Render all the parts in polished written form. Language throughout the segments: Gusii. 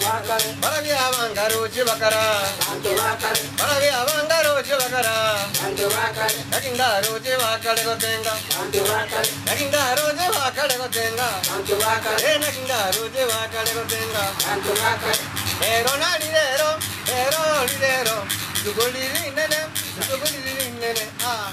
Barabia abangaroche bakara. Barabia abangaroche bakara. Naki ngaroche bakare gotenga. Naki ngaroche bakare gotenga. Eh, naki ngaroche bakare gotenga. Rero nari rero, rero rirero, rituko riri rinene, rituko riri rinene, ah.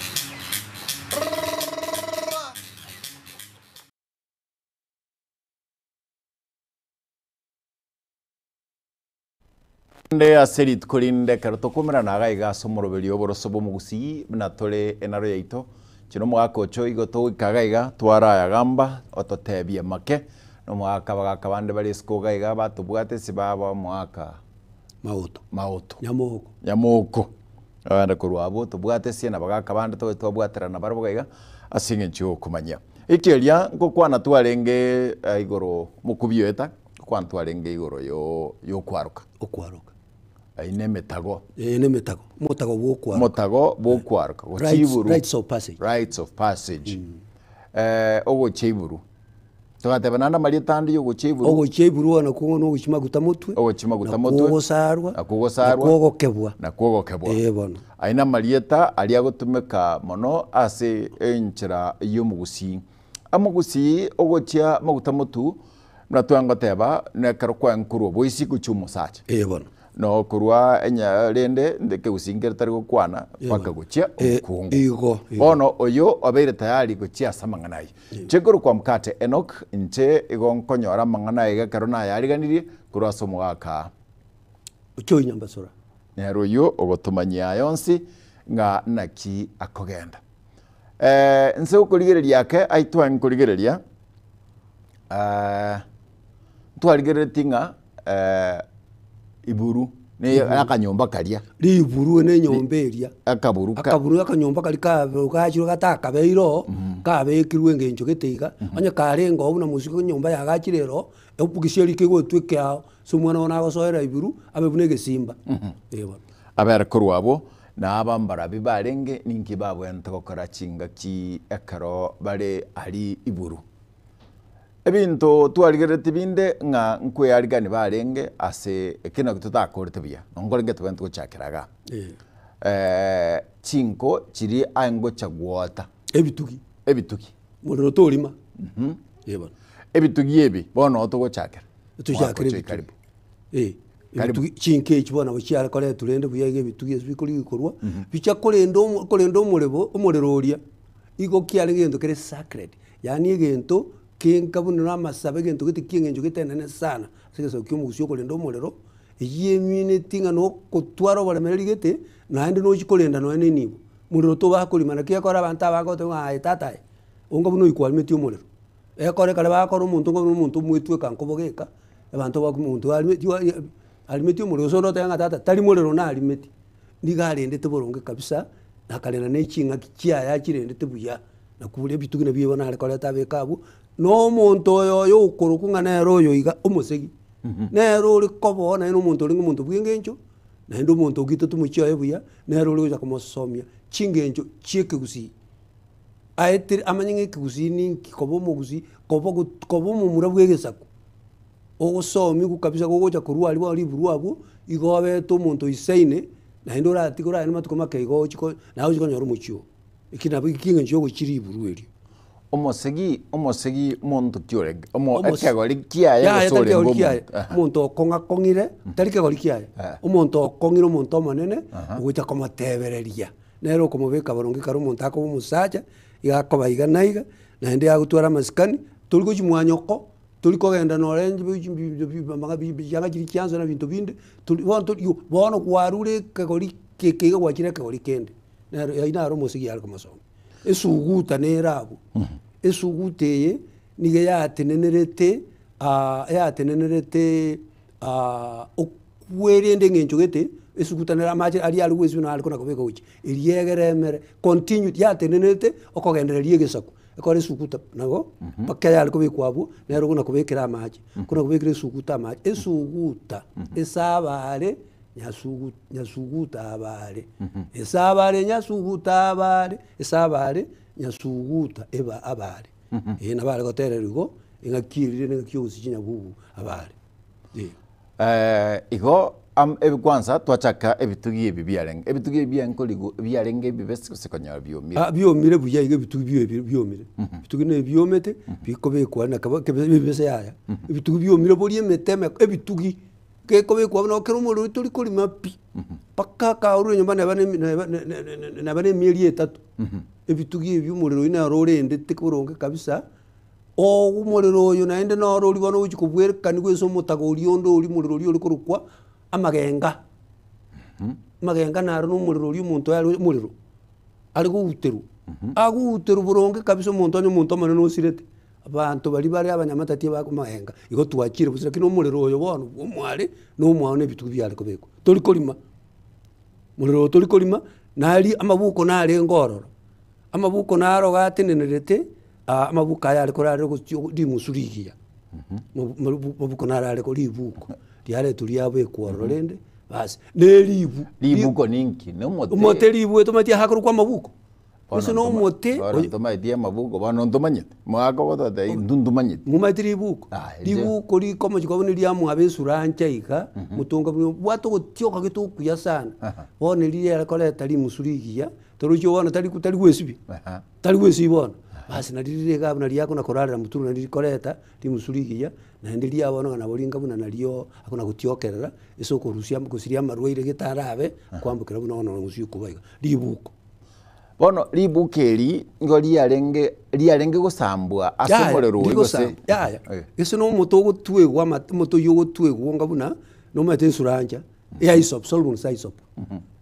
Rende ase rituko rinde ekero tokomerana iga iga ase omoroberio oboroso bw'omogusii buna tore enaro yaito, inche na omogaka ocho igo togoika iga iga twarayagamba ototebie make, na omogaka abagaka bande bare isiko iga iga batobwate ase baba omogaka Maoto. Maoto. Nyamoko. Nyamoko. Abande korwa abwo tobwate ase na abagaka bande tobe twabwaterana nabarabwo iga iga ase eng'encho ya okomanyia. Ekeria nkokwana twarenge igoro mokubi oeta. Nkokwana twarenge igoro yo yokwaroka. Okwaroka. Ayio na emetago. Ee na emetago, omotago bwa okwaroka. Omotago bwa okwaroka, gochia Rites, iburu. rites of passage. Rites of passage. Ogochia iburu. Togateba naende amarieta ande ya ogochia iburu. Ogochia iburu bono nakwo na ogochia maguta motwe. Ogochia maguta Nakwo motwe. ogosarwa. Nakwo ogosarwa. Nakwo ogokebwa. Nakwo ogokebwa. Ee bono. Ayio na amarieta aria agotumeka mono ase enchera ya omogusii. Omogusii ogochia maguta motwe, Buna twangoteba, nekero kwankorwa oboisi gochia omosacha. Ee bono. No korwa enya rende ekegusii nkere tari gokwana mpaka gochia Eh, omokungu. igo, igo. Bono oyo obeire tayari gochia ase amang'ana ayio. Inche nkorokwa Mkate Enock, inche igo nkonyora amang'ana aiga ekero nayariganirie korwa ase omogaka. Ochoi Nyambasura. Nere oyio ogotomanyia aya onsi ng'a naki akogenda. Inse gokorigereria ake ai tware nkorigereria. Ntwarigereretie ng'a iburu na akanyomba karia. Riburu na enyomba eria. Akaburu ka. Akaburu akanyomba karia kabe gachire gatakabeire oo, kabekirwe engencho gete iga, onye karenge oo buna mosiko enyomba yagachire ero oo, obogisia riko egotwa ekeao, ase omwana bono agosoera iburu, abe buna egesimba, eh bono. Abere korwa abwo, na aba mbarabi barenge, ninki babwenerete gokora chingaki ekero bare aria iburu? Ebinto twarigereretie binde ng'a nkwearigani barenge ase eke naki totakorete buya, nonye nkorenge tobwenerete gochakera igaa. Chinko chiria aye ngocha gwota. Ebitugi. Ebitugi. Morero torima. Eh bono. Ebitugi ebi bono noo togochakera. Tochakere Mwaka ocho ebitugi. karibu. Eh, Karibu. ebitugi chinko echi bono nabo chiare koretwa rende buya iga ebitugi ase bikorigia korwa, bicha korenda omo korenda omorebo omorero oria, igo kiarenge egento kere sacred. Yaani egento kenka buna na amasabo egento gete kia eng'encho gete enene sana ase egesaku kia omogusii okorenda omorero, eyio emineti ng'a na okotwara oboremereri gete, naende nochi korenda nonye na enibo. Morero tobakorima naki ekero abanto abange bagoteba ng'a aye tata aye, onga buna oywo kwarimeti omorero. Ekore ekero bakora omonto onga buna omonto omwetweka nkobogeka, abanto baku omonto arimeti arimeti omorero gose onde oteba ng'a tata tari morero narimeti. Nigo arendete boronge kabisa, na akarenda na ching'aki chiaye achirendete buya. Na kure ebitugi nabio bono are koreta abeke abwo, na omonto oyo oyo okorokwa ng'a nere oyo iga omosegi, nere ore koboa naende omonto orenge omonto bw'engencho, naende omonto ogitete omochie oye buya, nere ore gocha komosomia chingencho chia ekegusii. Aetire amanye ng'a ekegusii ninki koba omogusii, koba got koba omomura bwa egesaku, ogosomiwa kabisa gogocha korwa aria bono riburwa abwo, igo obete omonto oisaine, naende oratige oragende matuko make igo ochi ko naye ochi konyora omochie oo. Eki nabo eki engencho y'ogochia riburu erio. Omosegi, omosegi omonto ki orenge? Omo Omos- ekegori kiaye Yaya gose tari orenge kegori kiaye, omonto? Aha. omonto okong'akong'ire, tari kegori kiaye, Eh. omonto okong'ire omonto omonene, Aha. ogocha komotebereria, nere okomobeka boronge ekero omonto akoba omosacha, iga akoba iga na iga, naende agotwara amasikani, tori gochia mwanyoko, tori kogenda nore chianga chiria chiansa na binto binde, tori bono tori bono kwarure ekegori keke iga gwachire ekegori kende. Nero ayio naro omosegi are komosomia. Esuguta nere abwo, esuguta eye nigo yatenenerete yatenenerete okwerenda eng'encho gete, esuguta nere amache aria are goesibia naro are kona kobeka gochia, eria egere emere continue yatenenerete okogendereria egesaku. Ekero esuguta nabo mpaka yare kobekwa abwo, nere okona kobekera amache, okona kobekera esuguta amache, esuguta esabare. Nyasugu Nyasuguta abare, Esabare Nyasuguta abare, Esabare Nyasuguta eba abare. Ee nabo are gotererwa igo, eng'aki erire na eng'aki ya ogosicha nyabubu abare. Ee. Igo am ebi kwanza twachaka ebitugi ebi biarenge, ebitugi ebi biankorigu biarenge ebibese gose konyora biomire? Ah biomire buya iga ebitugi bio ebi biomire, ebitugi na ebiomete bikobekwa na keba kebe ebibese yaya, ebitugi biomire boria emete eme ebitugi gekobekwa buna ekero omorero tori korima pi, mpaka akaorure nyomba neba na emi neba ne ne neba na emieri etato, ebitugi ebio omorero oywo nere orendete boronge kabisa. Omorero oyo naende noro oria bono ogochia kobwerekaniwa ase omotago oria onde oria omorero oria ore korokwa amagenga. Amagenga naro na omorero oria omonto are omorero, are gouterwa, agouterwa boronge kabisa omonto onye omonto omonene osirete, abanto baria bare abanyamatati abako amagenga, igo twachire bosa lakini omorero oyo bono bwa omware na omwao na ebitugi biare kobekwa, tori korima, morero oyo tori korima, naria amabuko narenge ororo, amabuko naro iga atenenerete. Amabuko aya are korarera gochia rimusu rigiya, mabuko naro are ribuko riaretwa riabekwa ororo rende basi, na eribu Ribuko ninki? Na omote? Omote ribu etomanyeti ase akorokwa amabuko? Bono Gose na ntoma- omote bono oyo ntomaeti amabuko bono ntomanyete, mogaka ogototebia intwe ntomanyeti. Momanyete ribuko? Ah, inche. Ribuko rikomochia korwa buna riamwabo esurancha iga, motonga buna obwate ogotioka gete okuya sana, bono erio riare koreta rimusu rigiya, torochi bono tari tari gwesibia. Tari gwesibia bono, basi nario rire iga buna riakona korarera motwe nario rikoreta rimusu rigiya, naende ria bono ng'a nabo ringa buna nario akona gotiokerera ase okorusia gosiria amarwaire gete arabe, kwambokera buna bono gosio koba iga, ribuko. Bono ribuko eri nigo riarenge riarenge gosambwa ase Yaya, omorero oria gose ndirigosambwa, yaya, Eh. gese na omote ogotwegwa amate omote oywo ogotwegwa onga buna, nomanyete esurancha. Eaisop, Solomon's Aesop.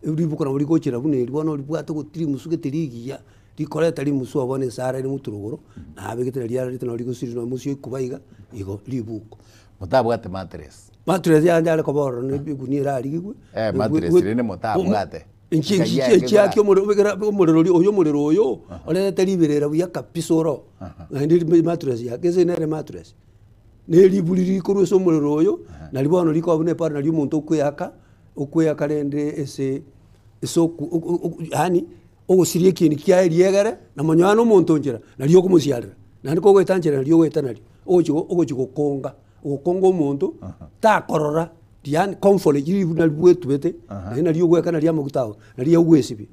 Ribuko nabo rigochera buna eri bono ribwate goti rimusu gete rigiya, rikoreta rimusu abwo bono esara ere motwe rogoro, nabegete na riararete nabo rigosiri na mosio ekuba iga, igo ribuko. Motabwate mattress. Mattress yanje are koba ororo na egunia erarigigwe. Eh, mattress rende motabwate. Inche Nkai inche eke echiaki omorero obekera omorero oria oyo omorero oyo, orerete riberera buya kabisa oro, naende ri mattress yake ase nere mattress. Na eribu riria rikorwa ase omorero oyo, nario bono rikoba buna epara nario omonto okweaka, okweaka rende ase ase oku oku oku yaani ogosiria ekieni kiaye riegere, na monyoa na omonto nchera, nario okomosiarera. Naende kogoeta nchera nario ogoeta nario, ogochi ogochi gokonga, ogokonga omonto, takorora yaani comfort ribu nari bwetubete, naende nario ogweka nario amaguta ago, nario ogwesibia.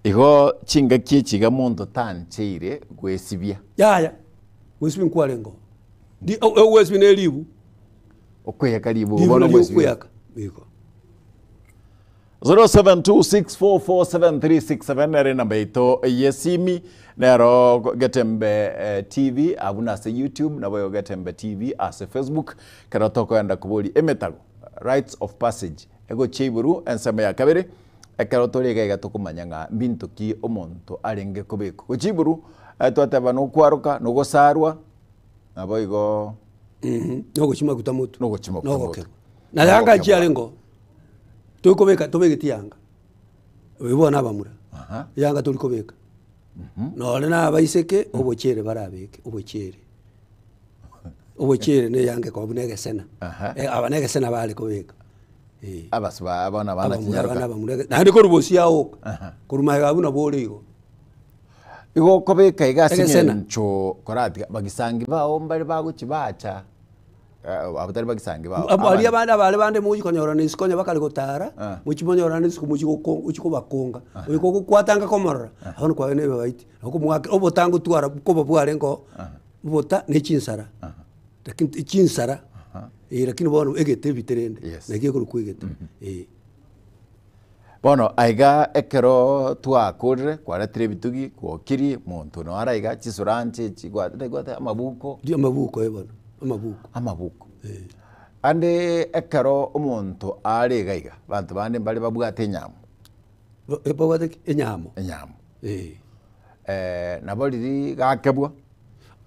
Igo chingaki echi iga monto tancheire gwesibia. Yaya, gwesibia nkwarenge oo. Ri- o- ogwesibia ne ribu. Okweyaka ribu Ribu bono nario gwesibia. okweyaka, igo. 0726447367 nere enamba yaito yesimi nero Getembe eh, TV abwo nase YouTube nabo igo Getembe TV ase Facebook kero tokoenda kobori emetago rites of passage egochia igoro ensemo ya kabere Ekero tore iga iga tokomanya ng'a mbinto ki omonto arenge kobekwa. Gochia igoro, twateba nokwaroka, nogosarwa, naboigo Nogochia maguta motwe. Nogochia maguta motwe. Nogokerwa. Na yanga nchiarenge oo, tokobeka tobegeti yanga, oyo bono abamura, yanga tori kobeka. Nore na abaiseke, obochere barabeke, obochere. Obochere na eyanga ekoba buna egesena, aba na egesena bare kobeka. Eh. Abasuba abana abana Abamura chinyaroka. abana abamura ege- naende korwa bosio aoka korwa magega abwo nabo ore igo. Igo okobeka iga ase Egesena. eng'encho koratiga bagisangi bao mbare bagochi bacha eh, abwo tari bagisangi bao. Abo aria Abande. abande abare bande mogochi konyorana isiko onye bakare gotara, Ah. mochi monyorane isiko mochi goko ochi kobakonga. Oyo kogokwatanga komorora, abwo nokwaye na ebabaiti. Nabo komoakera obotango twara koba bwarenge oo, obota ne chinsara. Lakini chinsara, eh, lakini bono egete ebite rende, Yes. naki ekorokwa egete, eh. Bono aiga ekero twakorire kwaretire ebitugi gwokiri monto naro aiga chisuranche echi gwate amabuko. Rigia amabuko eh bono, amabuko. Amabuko. Eh. Ande ekero omonto are iga iga, abanto bande mbare babwate enyamo. Babwate ki? Enyamo. Enyamo. Eh. Nabo riria gakebwa.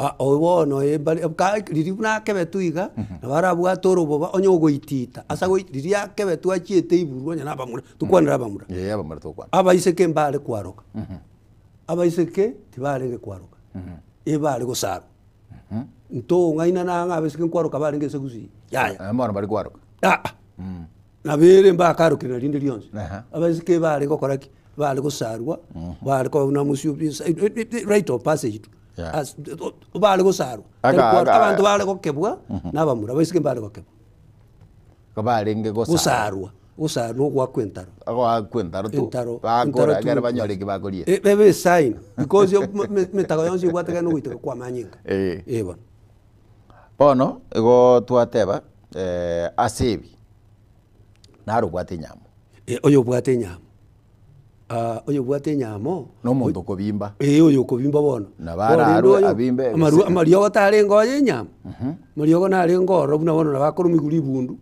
Ah, oyo bono eh, mbare ka riria buna akebetwe iga, nabo arabwate oroboba onye ogoitita, ase agoi riria akebetwe achiete iburu onye na abamura, tokwanere abamura. Ee, abamura togokwana. Abaiseke mbare kwaroka, abaiseke tibarenge kwaroka, ebare gosarwa. Ntong'ainana ng'a abaiseke nkwaroka barenge ase gusii, yaya. Eh, bono bari kwaroka. Aa, nabo ere mbakarokire na rinde rionsi. Aha. Abaiseke bare gokora ki? Bare gosarwa, bare koba buna mosio rite of passage tu. Yeah. As- o- bare gosarwa. Aga- Tari kwarwa. aga- Abanto bare gokebwa na abamura, abaiseke mbare gokebwa. Barenge gosarwa. Gosarwa, gosarwa na ogoakwa entaro. Ogoakwa entaro tu. Entaro, Bakora entaro tu. ekero banyore eki bakoria. E- ebe esign because yo- me- me- emetago yonsi ebwate na ogoiteka kwa amanyinga. Eh. Eh bono. Bono, igo twateba ase ebi, naro obwate enyamo. Eh, oyo obwate enyamo. Ah, oyo obwate enyamo. Na omonto okobimba. Eh, oyo okobimba bono. Nabo Bono rende ararwe oyo, abimbe amarwa gose- amariogo tarenge oye enyama. Amariogo narenge ororo buna bono nabo akoromigwa ribundu,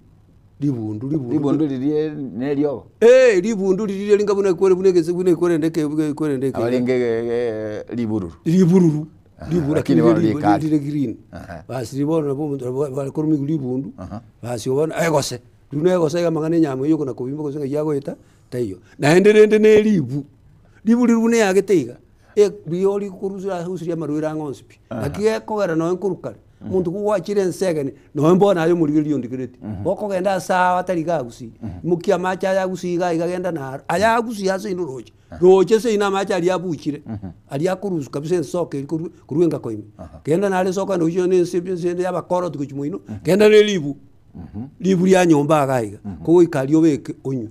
ribundu ribundu. Ribundu riria ne eriogo. Eh, ribundu riria ringa buna ekwere buna egese buna ekwerende eke buna ekwerende eke. Abarenge ribururu. Ribururu, ribururu Lakini lakini bono rire rikari. rire green. Aha. Basi bono nabo omonto nabo bare koromigwa ribundu, basi bono egose. Riria na egose iga amang'ana enyama eywo okona kobimba gose ng'ai yagoeta, taiyo. Naende rende na eribu, ribu riria buna eagete iga, e riyo rikorusia rusiria amarwaire ang'e onsi pi. Naki gekogera nonye nkorwa kare, omonto kogwachire ense egeni, nonye mbono aye omorigereria ondigeretie, gokogenda ase ao atari iga agusii, imokia amache aya agusii iga iga genda naro, aya agusii ase inwe roche, roche ase inwe amache aria abuchire, aria akorusia kabisa ensoko eria korwa korwa engako ime. Genda naro ensoko ende gochia nonye ense ense ende ya abakoroti gochia moino, genda na eribu. Ribu ria nyomba iga iga, kogoika aria obeke onywe,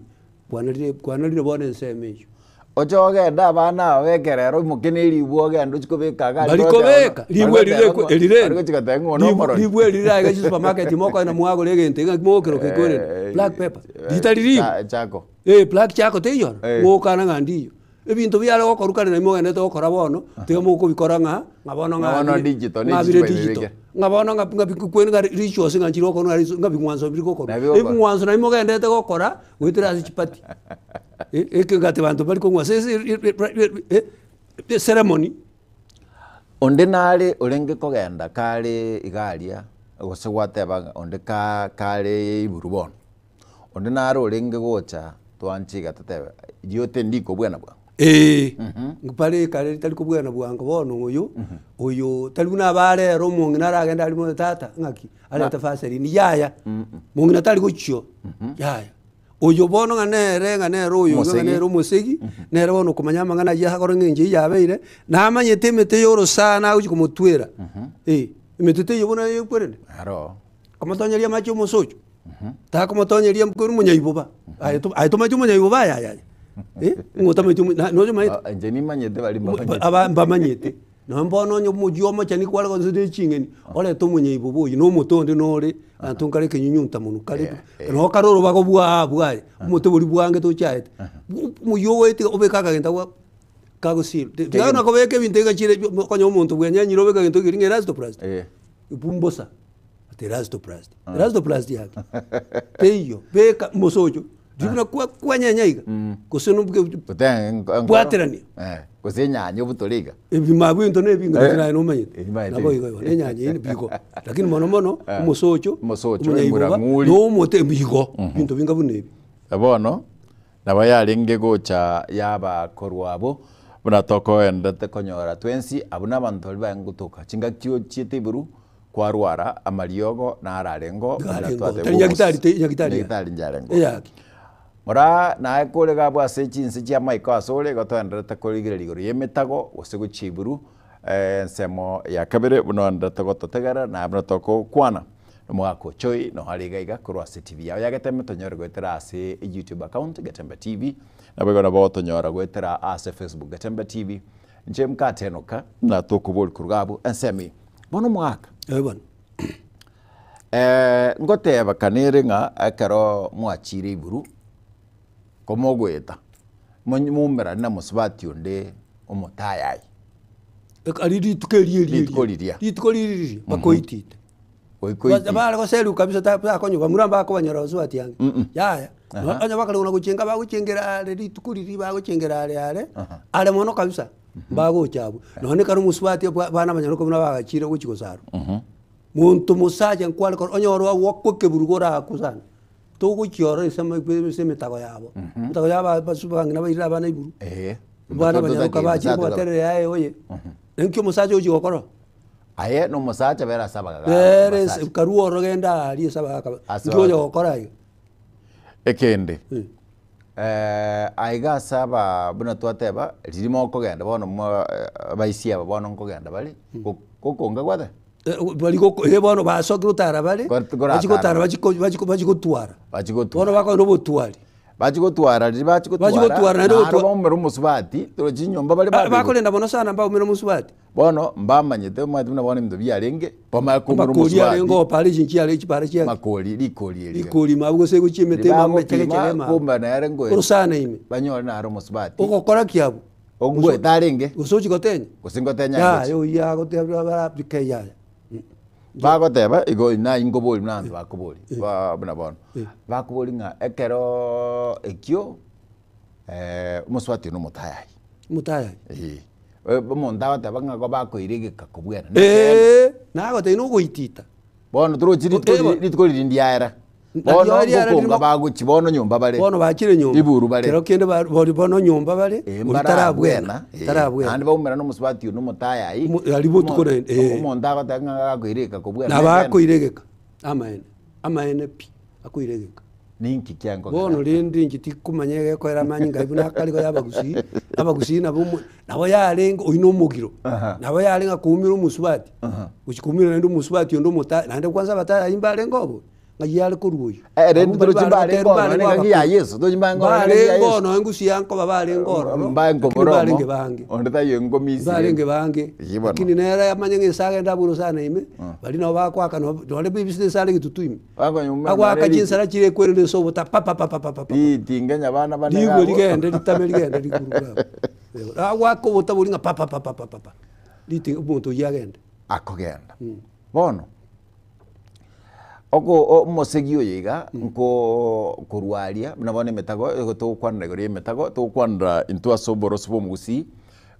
kwanarire kwanarire bono ensemo eyio. Oche ogende abana aba b'ekerero oimoke na eribu ogende ochie kobeka iga aria Bari kobeka, ribu eri rire eri rende, Bari gochia goteba ng'a one ribu omorori. ribu eri rire aiga chisupermarket mokoenda mwagora egento iga mokeroka ekorende, black pepper, ritari ribu. Chako. Eh, black chako teiyo oro, Eh. mogokana ng'a ndiyo. Ebinto biare gokorwa kare nainwe mogenderete gokora bono, tiga mokobikora ng'a ng'a bono Ng'a bono ng'a digital, ne ng'a bire digital digital. baibeke. Ng'a bono ng'a ng'a kweni ng'a rituals ng'a nchire gokorwa ng'a ritsu ng'a bing'wanso biri gokorwa. Nabio gokora. Ebing'wanso nainwe mogenderete gokora, goetera ase chipati. Eh, ekegati abanto bari kong'wansa ase ceremony. Onde nare orenge kogenda kare iga aria, gose gwateba ng'a onde ka kare iburu bono. Onde nare orenge gocha twanche iga totebe, riote ndikobwena bwango. Eeh, mpare kare ritari kobwena bwango bono oyo, oyo tari buna aba rero omong'ina aragende aria mono tata ng'aki, arete vaseline yaya, mong'ina tari gochio, yaya. Oyo bono ng'a nere ng'a nere oyo ng'a Omosegi. nere omosegi, nere bono okomanya amang'ana ayio akore ng'a enchera eyio yabeire, namanyete emete ya orosana agochi komotwera, eh, emete teiyo buna ekwerende. Aro. Komotonyeria amache omosocho, takomotonyeria kore omonyaiboba, aye to aye tomaeti omonyaiboba aye aye aye, eh, ng'o otamanyeti omo na noyomaete? Ah, inche nimanyete baria mbamanyete. Aba mbamanyete, nonye bono onye omochie omochenu kware gose ne ching'eni, orete omonyaiboba oywo na omote onde nore, abanto nkare ekenyunyunta monwe kare Yeah, yeah. noo kare orobago bwaa bwaye, omote boria bwange tochaete, omoyio ogoetiga obeke akagento agwo kagosira, tiga nakobeka ebinto iga chire okonye omonto bwenyenyire obeke egento keria ng'a elastoplast, Eh. bumbosa. Ati elastoplast. Elastoplast yake teiyo, beka mosocho, riria buna kwa kwanyenya iga, gose nobuke Gotee enkoro. Bwaterania. Eh, gose enyanya obutore iga. Ebimo abwo ebinto na ebinge Eh. lakini aye nomanyete. Ebi maete. Nabo igo igo, na enyanya eyio bigo. Lakini mono mono, Eh. omosocho, Omosocho, omonyaiboba, emurang'uri. na omote ebigo, ebinto binga buna ebi. Bono, nabo yarenge gocha yaba korwa abwo, buna tokoendete konyora twensi, abwo na abanto baria barenge gotoka chingaki ochiete iburu, Kwarwara amariogo naro arengo buna Arengo. twateba Tari nyagitari te nyagitari ya. Nyagitari ncharengo. Eyaki. Moraa naye kore iga abwo ase chinse chi'amaiko asore igo toendererete korigereria igoro y'emetago gose gochia iburu ensemo ya kabere buna oendererete gototegerera naye buna togokwana nomogaka Ochoi noyo are iga iga korwa ase TV yao ya Getembe tonyore goetera ase YouTube account Getembe TV naboigo nabo ogotonyora goetera ase Facebook Getembe TV inche mkatenoka buna tokoboria korwa iga abwo ensemo eye. Bono omogaka. Eh bono. Ngoteba kanere ng'a ekero mwachire iburu, komogoeta, monye moumerane na mosubati onde omotayayi. Eka aria rituko erio erio Rituko erio. riria. Rituko riria riria, bakoitite. Goikoiti. Bare goserigwa kabisa ta takonya bamura mbakobanyora basubati ange. Yaya. Aha. Onye bakare buna gochenga bagochengera are rituko riria bagochengera are are, are mono kabisa. Mbagocha abwo, nonya ekero omosubati abwa abana abanyaroka buna bagachire gochia gosarwa. Monto mosacha nkware kore onye oro agwakwa ekeburugo orakwe sana, togochia ororo ase ama ase emetago yabo, emetago ya aba abasu abang'ina bairire abana iburu, Eeh. abana abanyaroka bachire kobaterera yaye oye, ninki omosacha ogochia gokora? Aye na omosacha bere ase abagaga Bere ase abasacha. karue ororo genda aaria ase abagaka Ase nki onya abagaka. gokora iga? Ekende. Aiga ase aba buna twateba, riria mokogenda bono mwa abaisia aba bono nkogenda bare, gokonga gwateba? Bari goko eh bono basokire gotara bare, bachi gotara bachi ko bachi bachi gotwara. Bachi gotwara. Bono bakogenda obotwari. Bachi gotwara riria bachi Bachi gotwara, gotwara naende naro gotwa- baumera omosubati, torochi chinyomba bare babere. Bakorenda mono sana mbaumera omosubati. Bono mbamanyete omanyete buna bono ebinto biarenge, bamanye koumera Amakori arenge omosubati, opara echinchi are chipara chiake. makori rikori eria. Rikori ime abwo gose gochia emete Riria ime bagopima, echegechege ime abwo. kumbe nere ngoe Orosana ime. banyore naro omosubati. Ogokora ki abwo? Ongoete arenge. Gose ochie gotenya? Gose ngotenya Yaya ngochia. oyio agoteba bara yaya. Bagoteba igo naye nkobori buna abanto bakobori ba buna bono. Bakobori ng'a ekeroooo ekio omosubati oyo na omotayayi. Omotayayi? Eeh. Omonto agoteba ng'a igo bakoira egeka kobwena, nekeene. Eeh, nagotebia nogoitita. Bono torochi rituko Eh, riri rituko riri ndiaera. Nario Bono riaera ngokonga ririmo- bagochi bono nyomba bare. Bono bachire nyomba. Riburu bare. Kero kende ba- bori bono nyomba bare, Eh, ori mbarabwena, tarabwena, eh, tarabwena. naende baumera na omosubati oyo na omotayayi. Omo- aria botuko Omo- naende, eh. Omonto agoteba ng'a gakoira egeka kobwena Nabo nekeene. akoira egeka, amaene, amaene pi, akoira egeka. Ninki kiankogera? Bono rende inche tikomanya egekoera amanyinga ayio buna akare igo ya abagusii, abagusii nabo omo nabo yarenge oyio na omogiro, nabo yarenge ng'a koumera omosubati, gochia koumera naende omosubati onde omota naende kwanza abatayai mbarenge obo, ng'ai are korwa oyio. Eh, rende Abwo mbari torochi bare mbarenge gotebi ororo mbarenge nengaki ya abakoro. Yeso, torochi mbarenge ororo nengaki ya Mbarenge Yeso. ororo engusu ya nkoba barenge ororo, Mbae lakini nkobora omo, mbarenge bange. onde taiyo engomi isire. Mbarenge bange, Eyio bono. lakini nere amanye ng'a ase agende abwo orosana ime, baria nabo bakoaka nabo nore bibisete ase are egetutu ime. Agoaka chinsara chiria ekwerende ase obota pa pa pa pa pa pa pa. Ritingenya abana bane Rigwe abwo. rigende ritame rigende rigurugura abwo. Agoaka obota boria ng'a pa pa pa pa pa pa pa. Ritinga omonto oyio agende. Akogenda. Bono, oko omosegi oyo iga, nko korwa aria, buna bono emetago, igo togokwanera igoro ya emetago, togokwanera intwe ase oboroso bwa omogusii,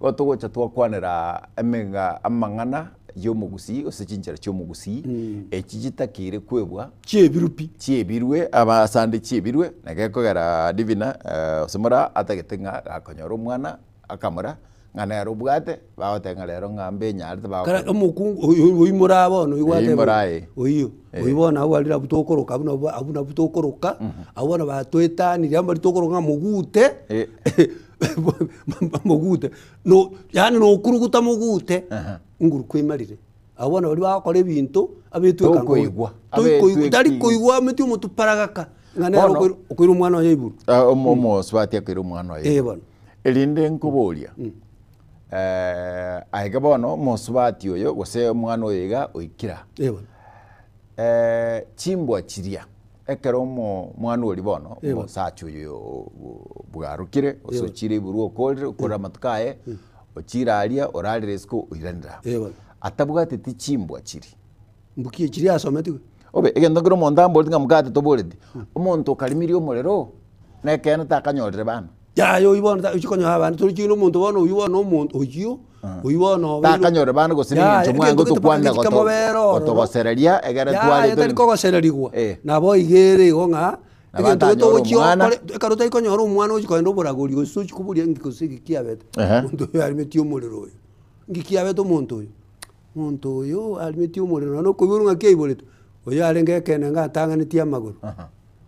Igo togocha twakwanera emega amang'ana y'omogusii gose chinchera chi'omogusii, echi chitakeire kwebwa, Chiebirwe pi. chiebirwe abasande chiebirwe, na gekogera Divina gose mora atagete ng'a gakonyora omwana akamora, ng'a nere obwate, bagoteba ng'a rero ng'a mbenyarete Kara bagokora. omokungu oyo oyio moraa bono oyio Oyio gwateba moraa, eh. oyio, oyio bono abwo aria nabwo tokoroka abwo nabwo abwo nabwo tokoroka, abwo bono batoetanirie abwo baria tokoroka ng'a mogute. Eh. Mogute, no yaani nokuruguta mogute, nguru kwaimarire. Abwo bono baria bagokora ebinto, abetweka ngoyo. Tokoigwa. Toikoigwa, tari Abetweki. koigwa ameti omotwe paragaka, ng'a nere Bono- okoira okoira omwana oye iburu. Ah, omo- omosubati akoira omwana oye. Eh, bono. Erinde nkoboria, aiga bono omosubati oyo gose omwana oyo iga oikire aa. Eh, bono. Chimbwa chiria, ekero omo omwana oria bono, Eeh. omosacha oyo bwarokire, gose ochire igoro okorire, okorire amatuko aye, ochire aria, orarire isiko, oiranire amo. Eeh bono. Atabwateti chimbwa chiria. Mbuki chiria asometigwe. Obe, egento nkere omonto amboreti ng'a mokate toboreti, omonto okarimirie omorero, na ekeene takanyorire bana. Yaya oyio bono ochia konyora abande tori chinde omonto bono oyio bono omonto oyio, oyio bono obeire Takanyore bande gose Yaya, neng'encho mwango egento gete mpaka tokwanera gechi kemobere ororo. gotogosereria egere Yaya tware tari kogosererigwa, Eh. nabo iga ere igo ng'a, Nabo egento gete atanyore ogochia omwana. okore ekero otari konyora omwana ochia kogenda oboragori gose ochia koboria nki gose eki kiabete, Ehe. omonto oyo arimetie omorero oyo, nki kiabete omonto oyo, omonto oyo arimetie omorero nonye okoiborwa ng'aki aiboretwe, oyo arenge ekeene ng'a atang'anetie amagoro.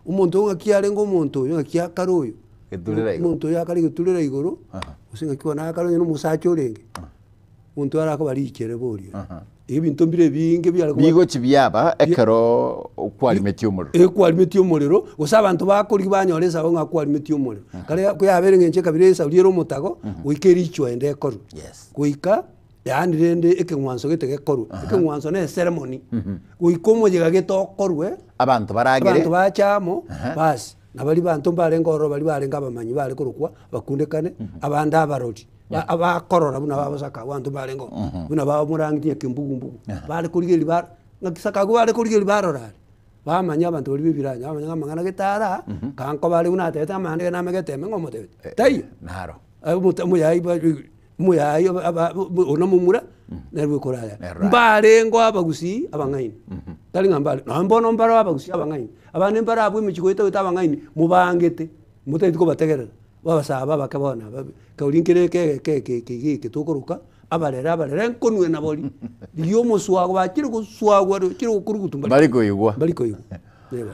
Omonto oyo ng'aki arenge omonto oyo, ng'aki akare oyo, Geturera igoro. omonto oyo akare geturera igoro, gose ng'aki bono akare onye na omosacha orenge, omonto oyo arakoba richere borio. Ebinto mbire ebinge biare koba Bigochi biaba ekero kwarimetie omorero. Eh kwarimetie omorero, gose abanto bakorigia banyora esabo ng'a kwarimetie omorero. Kare koyabere eng'encho ekabira esauri ere omotago, goika erichwa ende ekorwe. Yes. Goika yaani rende ekeng'wanso gete gekorwe, ekeng'wanso na eceremony, goika omoyega gete okorwe, Abanto baragere. abanto bache amo, basi, na baria banto mbarenge ororo baria barenge abamanyi bare korokwa abakundekane, abande abarori, ba abakorora buna babosaka abanto mbarenge ororo, buna ba omorangeti ekembugumbugu, bare korigereria ba ng'aki saka abwo bare korigereria barora aria, bamanya abanto baria ba ebiranya, bamanya ng'a amang'ana gete ara, kankoba are buna atebete amang'ana gete name gete ime ng'a omotebeti, taiyo. Naro. Omoyayi omoyayi one momura nere bwekoraya. Nere oraya. Mbarengo abagusii abang'aini, tari ng'a mbare, nonye bono mbare abagusii abang'aini, abande mbare abwo emechie goeta goeta abang'aini mobangete, motageti kobategerera, babasaba abake bono aba kegoria nkere eke egeke eke eke iga eke tokoroka, abarere abarere nkonwe nabori, rigia omoswago bachire goswagwa chire gokurugutu Mbari koigwa. mbari koigwa, eh bono.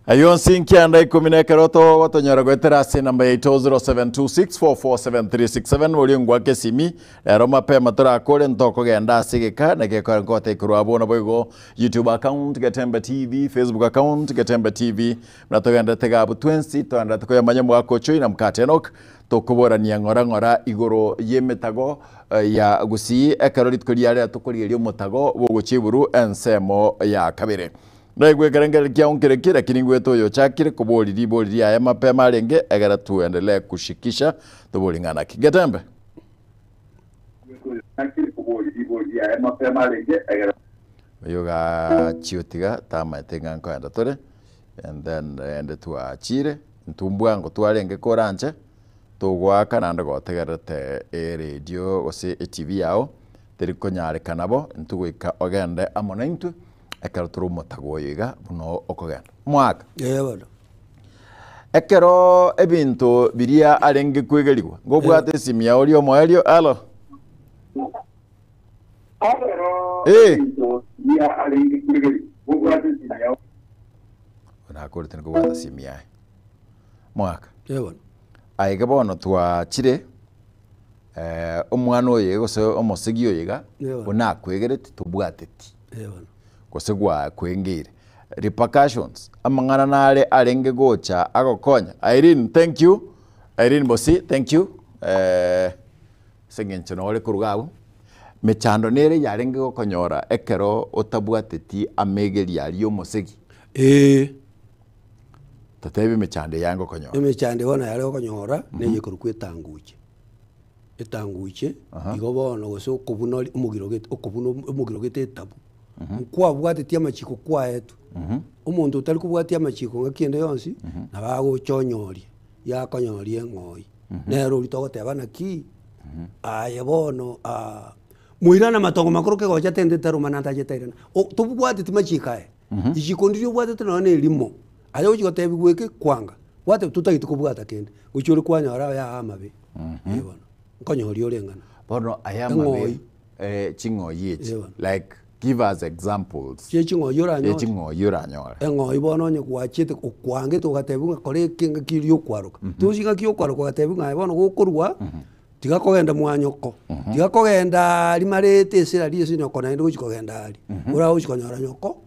Ayio onsi nkianda ikomi na ekero togotonyora goetera ase enamba yaito 0726447367 orie ngwake esimi rero mapema torakore ntokogenda ase egeka na gekora nkogotebia korwa abwo naboigo YouTube account Getembe TV, Facebook account Getembe TV buna togenderete iga abwo twensi togenderete koyamanya omogaka ochoi na mokate Enock tokoborania ng'ora ng'ora igoro y'emetago ya Gusii ekero rituko riarero tokorigereria omotago bwogochia iguru ensemo ya kabere. Naigwe ekerengererio kiao nkereki, lakini ngwete oyo ochakire koboria ribori riaye mapema arenge, egere tuendelee kushikisha tobori ng'a naki. Getembe. Oyo gachia otiga tamaete ng'a nkoenda tore, and then rende twachire, intwe mbwango twarenge koranche, togoaka naende gotegererete eredio gose etv yao, teri konyarekana bo, intwe goika ogende amo naintwe. Ekero tore omotago oyo iga buna okogenda omwaka. Ee bono. Ekero ebinto biria arenge kwegerigwa, ngobwate esimi yao oria omoerio, alo. Ekero Eh. ebinto biria arenge kwegerigwa, ngobwate esimi yao. Nakorete nikobwata esimi yaye. Mwaka. Ee bono. Aye bono twachire omwana oyo gose omosegi oyo iga, Ee bono. buna akwegereti tobwateti. Ee bono. Gose gwakwengire. Repercussions, amang'ana nare arenge gocha agokonya. Irene thank you, Irene Bosi thank you, ase eng'encho nore korwa iga abwo, mechando nere yarenge gokonyora ekero otabwateti amegeri aria ya omosegi. Eeh. Totebie emechando eye yarenge gokonyora. Emechando bono yare gokonyora, neye ekorokwa etanguche. Etanguche, igo bono gose okobuna ori omogiro gete okobuna omogiro gete etabu. Nkwabwatetie amachiko kwaetwe, omonto otari kobwatia amachiko ng'aki ende yonsi, nabo agocha onyoria, yakonyoria eng'oi. Nere oria togoteba naki, aye bono moirane amatongo makoro kegocha tente taroma naende ache tairana. O tobwateti machiko aya, richiko ndiria obwatete nonye na erimo, aye ogochi gotebiwa eke kwanga, gwateba totageti kobwata kende, gochia ore kwanyora aya amabe, eh bono, nkonyoria ore eng'ana. Bono aya amabe, Eng'oi. ching'oi echi, Eh bono. like give us examples Chie ching'oi ya oranyore. ching'oi oranyore. Eng'oi bono onye gwachete okwangete ogatebiwa ng'a kora eke ng'aki erio okwaroka. Tochi ng'aki okwaroka ogatebiwa ng'a aye bono gokorwa, tiga kogenda mwa nyoko, tiga kogenda aria marete ase aria ase nyoko naende gochi kogenda aria. Oragochi konyora nyoko,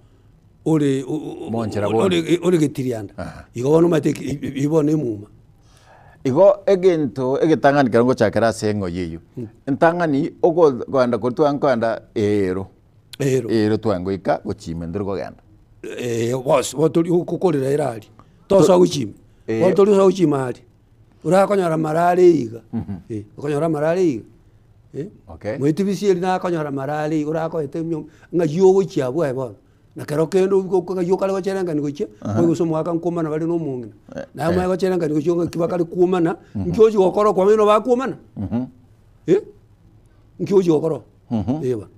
ore Monchera bono. ore ore getirianda. Igo bono omanyete eki eywo bono emuma. Igo egento egetang'ani ekero ngochakera ase eng'oi eywo, entang'ani ogo kogenda koria tware kogenda eero, Eero. eero tware goika gochima ntori kogenda. Eh, bosi botori okokorera ere aria, tosoa gochima, Eh. bono tori gosoa gochima aria, orakonyora amara are iga, eh, okonyora amara are iga, eh. Okay. Moetibisi eri nakonyora amara are iga orakoete emiomo, ng'ai ogochia abwo aye bono. Na kero kende ng'ai okare gocherengani gochia, oye gose omogaka nkwomana bare na omong'ina. Naye omanye gocherengani gochia ng'aki bakare kwomana, nki ochia gokora okwamanya buna bakwomana? Eh, nki ochia gokora oo? Eh bono.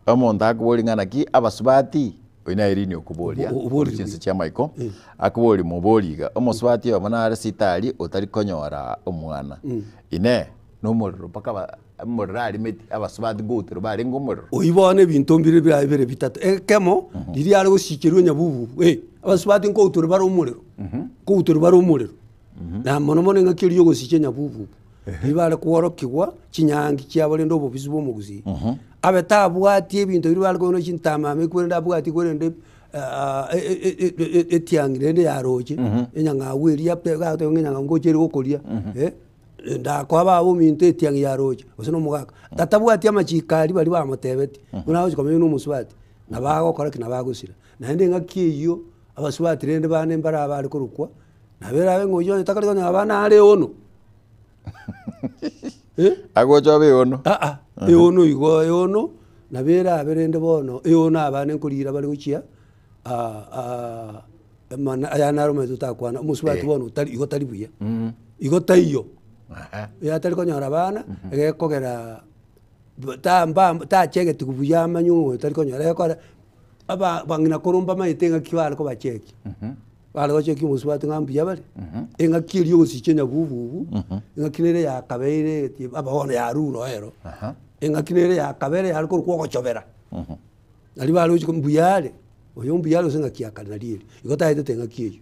Omonto akoboria ng'a naki abasubati, oyio naye Irene okoboria, O- o- oborire korwa chinse buya. chia amaiko, akoboria moborie iga, omosubati oyomo nare sitari otari konyora omwana, inee, nomorero mpaka ba Omorero arimeti abasubati goutera barenge omorero. Oyio bono ebinto mbire birabe bire bitato, ekemo, riria are gosicherwa enyabububu, eh, abasubati nkouterwa bare omorero, nkouterwa bare omorero, na mono mono engaki eria ya ogosicha enyabububu, riria bare kworokigwa chinyangi chiabo rende obobisi bwa omogusii. Abe tabwati ebinto biria bare koirwa chintamama ekwerende abwati kwerende etiang'i rende yaroche, enyang'au eria agotebiwa ng'a enyang'au ngocha ere gokoria. Ndakoa baba ominto etiang'i ya roche, gose na omogaka, tatabwati amachiko aria baria bamotebetie, buna agochi komenya na omosubati, nabo agokora ki? Nabo agosira. Naende engaki eyio, abasubati rende bande mbare abare korokwa, nabo erabe ng'a oyio onye takari konyora abana are eono, eh. Agocha obe eono. Aa, eono igo eono, nabo erabe rende bono, eono abande nkorira bare gochia. Amang'ana aya naro omanyete otakwana, omosubati bono otari igo tari buya, igo taiyo, oyo atari konyora abana, egekogera ba ta tachegetiwu buya amanye oyo tari konyora egekogera aba bang'ina koro mbamaete engaki bare kobachekia, bare gochekia omosubati ng'a mbuya bare, engaki eria ogosicha enyabububu, engaki nere yakabeire eti aba bono yarure ero, engaki nere yakabere yare korokwa ogochobera. Nario bare gochia mbuya are, oyo mbuya are gose ng'aki ya kare nario erio, igo taetete eng'aki eyio.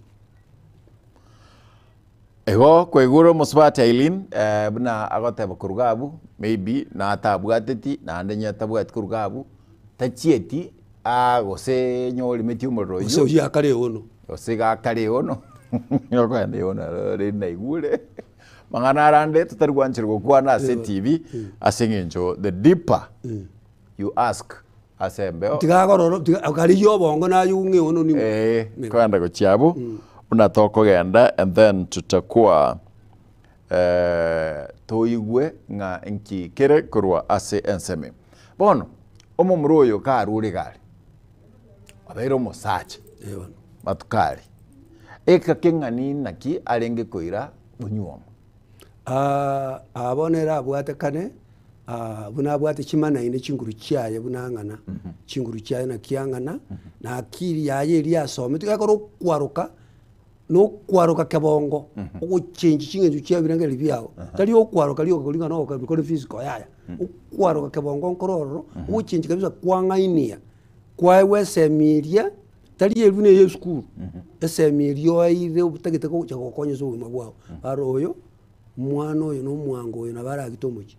Igo kwaigure omosubati Aileen eh, buna agoteba korwa iga abwo, maybe natabwateti naende onye tabwati korwa iga abwo, tachieti aa gose onye orimeti omorero Gose oyio, oyio akare eono. gose iga akare eono, okogenda eono ero rende naigure, mang'ana arande totari gwancherwa gokwana ase etv, ase eng'encho the deeper you ask ase embeo. Tiga agororo, tiga akarigia obongo naye ung'e ono ning'o. Eh, kogenda gochia abwo buna tokogenda and then tutakuwa eh, toigwe ng'a nki kere korwa ase ensemo ime. Bono, omomura oyo karure iga are, obeire omosacha Eh bono. matuko aria, ekaka eng'ani naki arenge koira bonyuomo? Aa bono ere abwate kane, buna abwate chimanaine chinguru chiaye buna ang'ana, chinguru chiaye naki ang'ana, na akili yaye eria asomete, ekero okwaroka, na okwaroka kebongo, ogochengi ching'encho chia ebirengererio biago, tari okwaroka rioka koria ng'a nogoka kore physical yaya, okwaroka kebongo nkoro ororo, ogochengi kabisa kwang'ainia, kwaewa esemi eria. Tari eri buna eye esukuru, esemi eria oeire otagete gocha gokonya ase obogima bwao. Rora oyo, omwana oyo na omwango oyo nabo aragite omochie,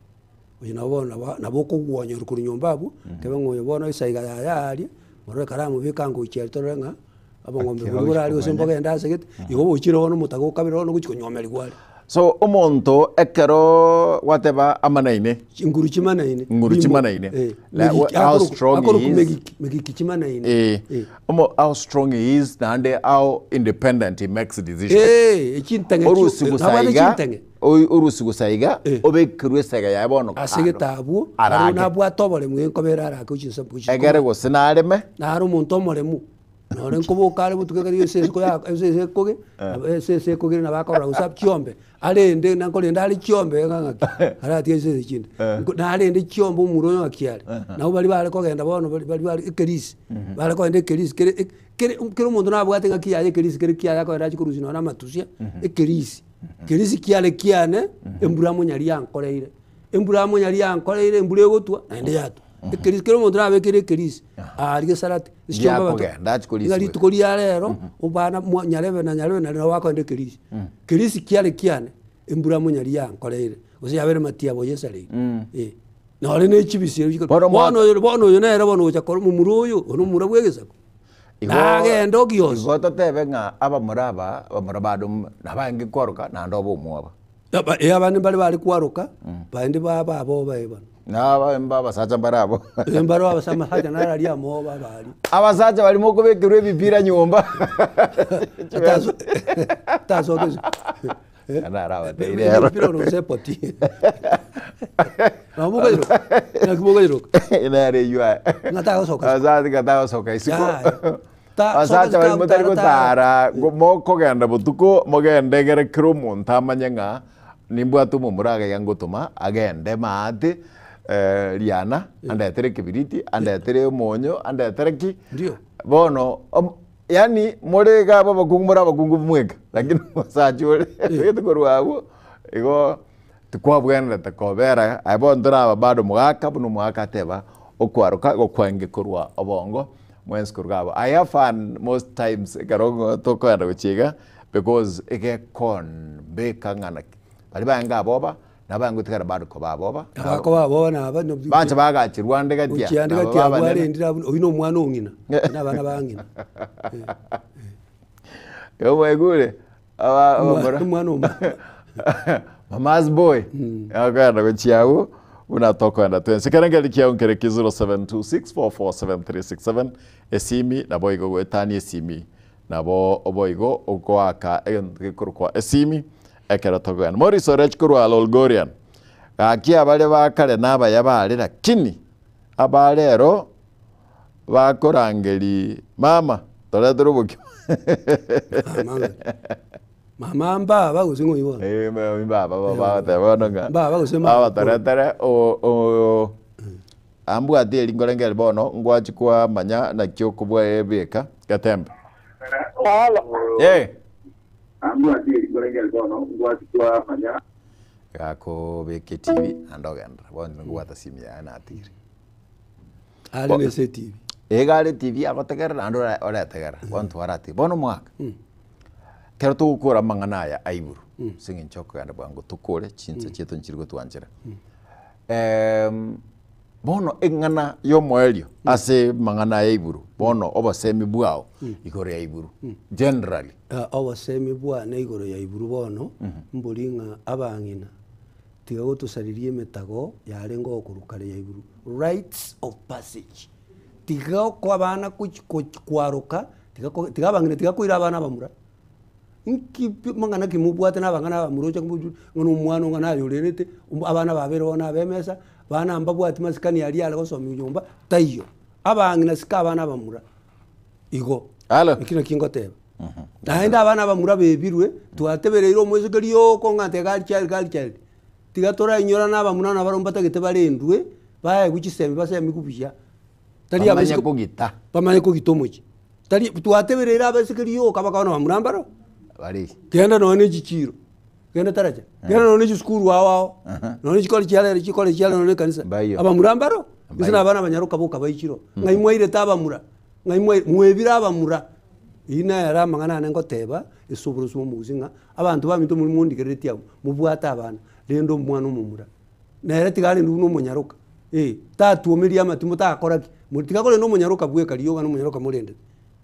oyo nabo bono nabo nabo okogwonyorwa korwa nyomba abwo, kebe ng'a oyo bono esaiga yaye aaria, morore karamobeke ango gochia aria torore ng'a obong'ombe boria borare gose mbogende ase gete, igo bochire bono omotago okabere bono ogochia konywomerigwa are. So omonto ekero gwateba amanaine. Chinguru chimanaine. Nguru chimanaine. Eh, Like, megiki- how akoroku- strong he akoroku is. megiki, megiki chimanaine. Eh, Eh. omo how strong he is naende how independent he makes decisions. Eh, echinteng'e chio- Orusi eh, nabwate gusaiga, chinteng'e. oi- orusi gusaiga, Eh. obekerwe esaiga yaye bono Ase kando. getabu, Arake. aro nabwate oboremu genkobera arake gochia gochia Egere gose nareme. Naro omonto omoremu. Nore nkoboka are botuko ekero gese isiko ya esese ekoge, nabo esese ekogere nabo akorora gose chiombe, arende na nkorenda are chiombe ng'a ng'aki, aratige chisese chinde. Nko narende chiombe omura oyo ng'aki are. Nabo baria bare kogenda bono bari bari bare ekerisi, bare kogenda ekerisi kere e kere kera omonto nabwate eng'aki yaye ekerisi kere kiaye akogenda achie korusia nonye na amatusia, ekerisi. Kerisi kiare kiane, embura monyari yankoreire. Embura amo nyari yankoreire embura egotwa naende yatwa. Ekerisi kera omonto nabekere ekerisi aria gesarate ase chiombe abanto Giakogenda achi korisia ng'a rituko ria rero obana mwa nyarebe na nyarebe naria nabo bakoenda ekerisi. Kerisi kiare kiane embura amo nyari yankoreire gose yabere matiabo oyesareire eh. Nore ne chibisi erio chikoro Bono bono mwaka- oyo bono oyo nere bono ogocha kora omomura oyo, oyo nomomura bwa egesaku. Igo- Nagende ogiosi. Igo totebe ng'a abamura aba, abamura bado nabaenge kwaroka naende obe omwoba. Aba eh abande mbare bare kwaroka, baende baba aboba eh bono. Na aba abasacha mbare abo. Eh mbare abasa amasacha naro aria amoba abaria. Abasacha baria mokobekerwa ebipira nyomba. Ataso atasoka isiko. Naro abateire ero. Ebipira oro gose epoti. Nabo mokoiroka, naki mokoiroka. Nere eywo aye. Ng'a tagosoka isiko. Abasacha ng'a tagosoka isiko. Yaya. Ta- Abasacha soka baria motari tara, tara. gotara, go- mokogenda botuko, mogende egere kera omonto amanye ng'a nimbwate omomura iga ngotoma agende maate riana, andetere ekebiriti, andetere omonyo, andetere ki, Ndio. bono om- yaani more iga abwo abakungu more abakungu mweka, lakini omosacha ore ogete korwa abwo, igo tikwabwenerete kobera aye bono toraba bado omogaka buna omogaka ateba, okwaroka gokwange korwa obongo. Mwensi korwa abwo. I have fun most times ekero ng'o tokoenda gochia iga because egekonbeka ng'a naki baria baenge aboba nabo baenge gotigara bado koba aboba nabo Abakoba aboba naba no- bancha bagachirwa ande gatia gochia ande nabo gati abwo babanene. arendire abwo oywo na omwana o ng'ina na abana ba ng'ina. Igo mwaigure aba abamura Omwana o mama. Mama's boy akoenda gochia abwo buna tokoenda twensi. Ekero nkeri kiao nkere ki 0726447367 esimi nabo igo goetania esimi nabo boigo ogoaka egento gekorokwa esimi ekero tokogenda. Morris Orech korwa Lolgorian gaki abaria ba kare nabaya bare lakini aba rero bakorangeri mama toretere obokima. Mama ng'aki? Mama mbaba gose ng'o oyio bono? Eh, ma- mbaba bo bagoteba bono ng'a Mbaba gose mama? baba toretere o- o- ambwate eri nkorengeri bono ngwachi kwamanya naki okobua ebeka getembe. Halo. Eh. Ambwate eri nkorengeri bono ngwachi kwamanya. Gakobeka etibi naende ogenderera bono nkobwata simu yaye natigire. Are na ase etibi. Iga are etibi agotegerera naende ore oretegerera bono twaratiga. Bono omwaka, Ekero togokora amang'ana aya a igoro, ase eng'encho okogenda bwango tokore, chinsa chiaito nchiri gotwanchera. Bono eng'ana y'omoerio ase amang'ana aya igoro, bono obosemi bwao igoro ya igoro, generally. Obosemi bwane igoro ya igoro bono, mbori ng'a abang'ina tiga gotosariria emetago yarenge okorwa kare ya igoro, rites of passage. Tiga okoa abana gochi gochi kwaroka, tiga ko tiga abang'ina tiga koira abana abamura. Nki pi mang'ana ki mobwate na abang'ana abamura oche moju ng'a na omwana ng'a nayorerete, abana babere bono abe emesa, bana mbabwati masikani aria are gosomiwa nyomba, taiyo. Abang'ina sika abana abamura, igo. Halo. Eki naki ngoteba. Naende abana abamura bebirwe, twatebereire omoiseke rioka ng'a nte girl child girl child, tiga torainyora na abamura nabarobwo mbatagete barendwe, baegwe chisemi basemigwe buya. Tari Bamanye abaiseke kogita. bamanye kogita omochie. Tari twatebereire abaiseke rioka bakaba na bamura mbaro, Bare. genda nonya na echichiro, genda taracha, genda nonya na chisukuru ao ao, nonya na chikore chia rero chikore chia rero nonya na ekanisa, Mbaiyo. abamura mbaro, gose Mbaiyo. na abana abanyaroka boka baichire oo. Ng'ai mwairete abamura, ng'ai mwai mwebire abamura, eywo nere amang'ana ane ngoteba, ase oborosio bwa omogusii ng'a, abanto baminto moria mondigereretie abwo, mobwate abana, rende omwana omomura. Nere tiga arendwe buna omonyaroka, eh, tatuomeria amatimo takora ki, mo tiga korenda omonyaroka bweka rioga na omonyaroka morendete.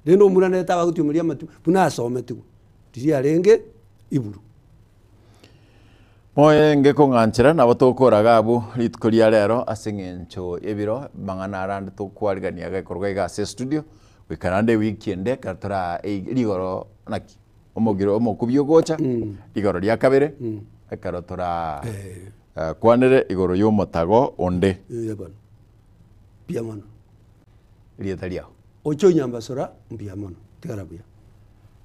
Rende omura nere tabagotiomeria amatimo buna asometigwe, riria arenge iburu. Moyenge kong'anchera nabo togokora iga abwo rituko ria rero ase eng'encho y'ebiro amang'ana arande tokwarigania gekorwa iga ase estudio, goika naende ewiki ende ekero tora rigoro naki. Omogiro omokubia ogocha, rigoro ria kabere, ekero tora kwanere igoro y'omotago onde. Eeh bono, mbuya mono. Erieta riao. Oche onyambasora, mbuya mono, tigara buya.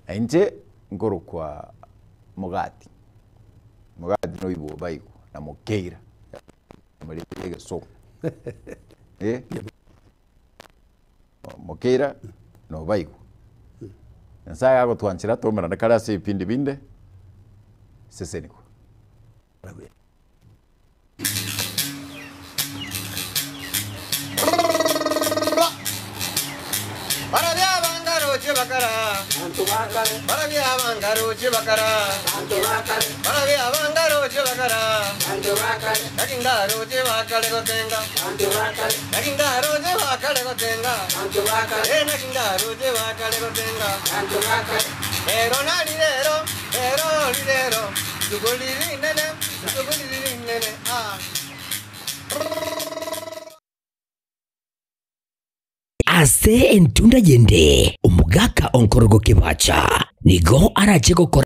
Na inche nkorokwa Mogati, Mogati noibwo baigwa na Mokeira, amarieta ya egesongo. Eh. Mokeira nobaigwa. Nyasaye agotwanchera toumerane kare ase ebipindi binde, sesenigwa. Barabia abangaroche bakara, barabia abangaroche bakara, barabia abangaroche bakara, naki ngaroche bakare gotenga. Naki ndaroche bakare gotenga, eh, naki ndaroche bakare gotenga. Rero nari rero, rero rirero, rituko riri rinene, rituko riri rinene, ah. Ase entunda yende, omogaka onkorogoke bacha, nigo arache gokora.